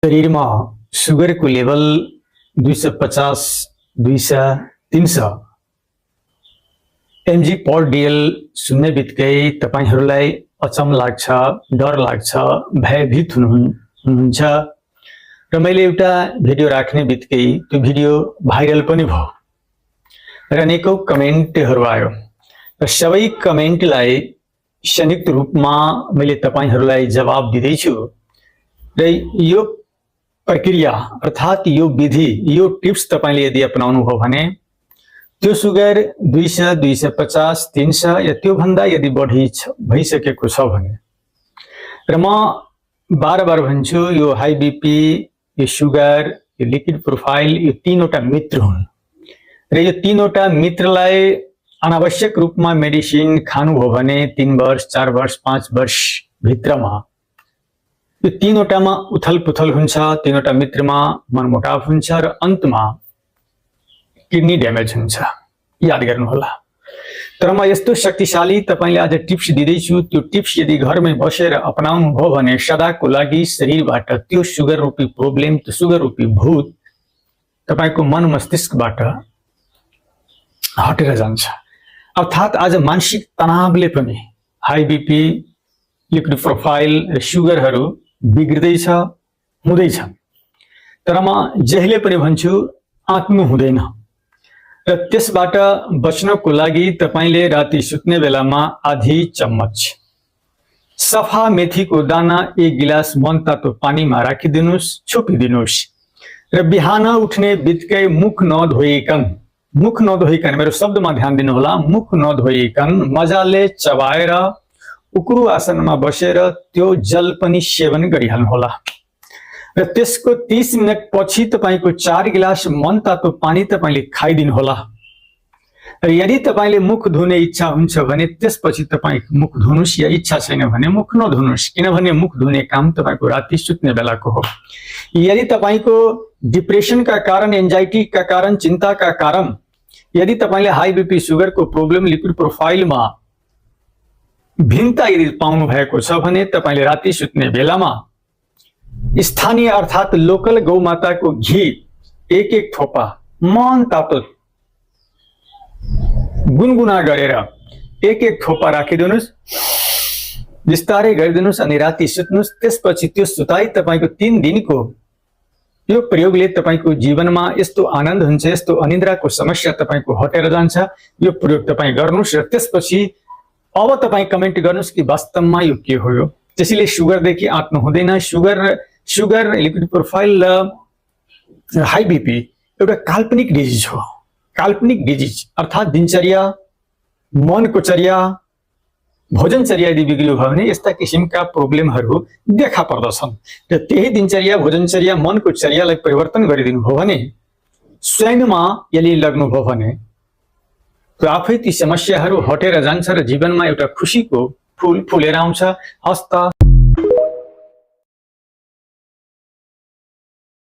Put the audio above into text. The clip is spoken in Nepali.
शरीर में सुगर को लेवल 250, 200, 300 mg पर DL सुन्ने बित्तिकै तपाईहरुलाई अचम्म लाग्छ, डर लाग्छ, भयभीत हुनुहुन्छ र मैले एउटा भिडियो राख्ने बित्तिकै त्यो भिडियो भाइरल पनि भयो र अनेकौं कमेन्टहरु आयो र सबै कमेन्टलाई संयुक्त रूपमा मैले तपाईहरुलाई जवाब दिँदै छु र यो प्रक्रिया अर्थात यो विधि, यो टिप्स तपाईले यदि अपनाउनु हो भने त्यो सुगर 200, 250, 300 या त्यो भन्दा यदि बढी भइसकेको छ भने र म बार भन्छु यो हाई बीपी, यो सुगर, यो लिपिड प्रोफाइल, यो तीनवटा मित्र हुन् र यो तीनवटा मित्रलाई अनावश्यक रूपमा मेडिसिन खानु हो भने 3 वर्ष, 4 वर्ष, 5 वर्ष भित्रमा यो तीनवटामा उथलपुथल हुन्छ, तीनवटा मित्रमा मनमुटाव हुन्छ र अन्तमा किडनी ड्यामेज हुन्छ। याद गर्नु होला। तर म यस्तो शक्तिशाली तपाईले आज टिप्स दिँदै छु, त्यो टिप्स यदि घरमै बसेर अपनाउनु हो भने सदाको लागि शरीरबाट त्यो सुगर रूपी प्रब्लम, त्यो सुगर रूपी भूत तपाईको मन मस्तिष्कबाट हटेर जान्छ। अर्थात आज मानसिक तनावले पनि हाई बीपी, लिपिड प्रोफाइल र सुगरहरु बिग्रिदैछ, हुँदैछ। तर म जहिले पनि भन्छु आत्नु हुँदैन र त्यसबाट बच्नको लागि तपाईले राति सुत्ने बेलामा आधी चम्मच सफा मेथीको दाना 1 गिलास मनतातो पानीमा राखिदिनुस्, छोपिदिनुस् र बिहान उठ्ने बित्तिकै मुख नधोइकन मेरो शब्दमा ध्यान दिनु होला, मुख नधोइकन मजाले चबाएर उक्रू आसनमा बसेर त्यो जल पनि सेवन गरिहाल्नु होला र त्यसको 30 मिनेट पछि तपाईको 4 गिलास मनतातो पानी तपाईले खाइदिनु होला। र यदि तपाईले मुख धुने इच्छा हुन्छ भने त्यसपछि तपाई मुख धुनुस्, या इच्छा छैन भने मुख नधुनुस्, किनभने मुख धुने काम तपाईको राति सुत्ने बेलाको हो। यदि तपाईको डिप्रेसनका कारण, एन्जाइटीका कारण, चिन्ताका कारण यदि तपाईले हाई बीपी, सुगरको प्रब्लम, लिपिड प्रोफाइलमा भिन्नता यदि पाउनु भएको छ भने तपाईले राति सुत्ने बेलामा स्थानीय अर्थात लोकल गौमाताको घी 1 थोपा मन तातो गुनगुना गरेर 1 थोपा राखिदिनुस्, बिस्तारै गरिदिनुस् अनि राति सुत्नुस्। त्यसपछि त्यो सुताई तपाईको 3 दिनको यो प्रयोगले तपाईको जीवनमा यस्तो आनन्द हुन्छ, यस्तो अनिन्द्राको समस्या तपाईको हटेर जान्छ। यो प्रयोग तपाई गर्नुस् र त्यसपछि अब तपाई कमेन्ट गर्नुस् कि वास्तवमा यो के हो। यो त्यसैले सुगरदेखि आत्नु हुँदैन। सुगर, लिपिड प्रोफाइल र हाई बीपी एउटा काल्पनिक डिजिज हो। काल्पनिक डिजिज अर्थात दिनचर्या, मनको चर्या, भोजनचर्या यदि बिग्रियो भने यस्ता किसिमका प्रब्लमहरु देखा पर्दछन् र त्यही दिनचर्या, भोजनचर्या, मनको चर्यालाई परिवर्तन गरिदिनु भयो भने, स्वयंमा यदि लाग्नु भयो भने त्यो आफै ती समस्याहरु हटेर जान्छ र जीवनमा एउटा खुशीको फूल फुलेर आउँछ। हस्त